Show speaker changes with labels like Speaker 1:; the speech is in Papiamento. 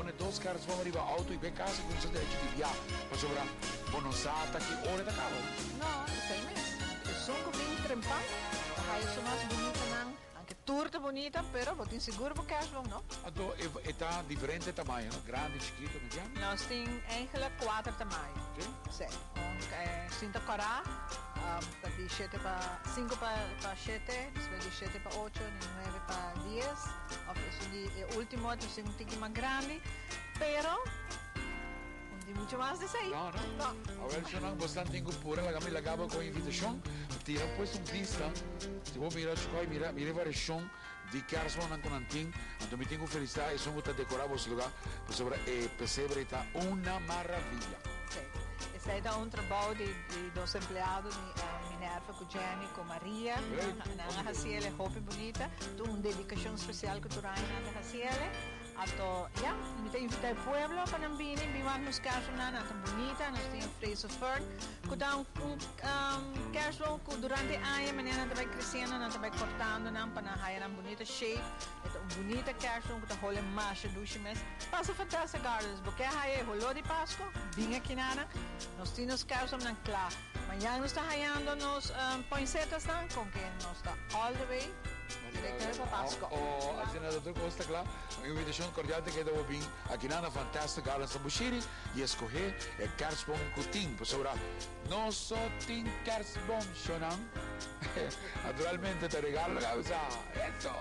Speaker 1: Pone dos kerstboom riba auto y bay cas y cuminsa derecho di bia pasobra bo no sa ta ki ora e ta caba.
Speaker 2: No, esey mes. Esun cu bin trempan ta haya su mas bunitanan, aunke tur ta bunita, pero bo tin sigur bo kerstboom, no?
Speaker 1: Anto e ta diferente tamaño, no? Grandi, chikito, mediano?
Speaker 2: Nos tin eigenlijk cuater tamaño.
Speaker 1: Sí?
Speaker 2: Sí. Un sinta cora ta di shete pa cinco pa shete, despues di shete pa ocho, di nuebe pa dies. Of esun di e ultimo ta un tiki mas grandi, pero no tin mucho mas di esey.
Speaker 1: No, no.
Speaker 2: No.
Speaker 1: Awel shonnan bosnan tin cu pura laga mi laga bo cu invitacion pa tira pues un bista. Si bo mira Chcoy mira mira e variacion di kerstboomnan cu nan tin. Anto mi tin cu felicita esun cu ta decora bos lugar pasobra e pesebre ta una maravilla.
Speaker 2: Sí. Esey ta un trabou di di dos empleado di Minerva cu Jenny cu Maria. Nan a haci el e hopi bunita. Ta un dedicacion special cu tur aña nan ta haci el. Anto, ya, mi ta invita e pueblo pa nan bini, bin wak nos kerstboomnan, nan ta bunita, nos tin e Fraser Fern, cu ta un kerstboom cu durante e aña manera nan ta bay creciendo, nan ta bay cortando nan pa nan haya nan bunita shape. E ta un bunita kerstboom cu ta hole masha dushi mes. Pasa Fantastic Gardens, bo ke haya e holor di Pasco? Bin aki nan. Nos tin nos kerstboomnan cla. Mañan nos ta hayando nos poinsettasnan con ke nos ta all the way directamente pa Pasco.
Speaker 1: Oh, asina ta tur cos ta cla. Un invitacion cordial ta keda bo bin aki nan na Fantastic Gardens na Bushiri y escoge e kerstboom cu tin pasobra no so tin kerstboom, shonan. Naturalmente ta regalo lo cabeza. Eso!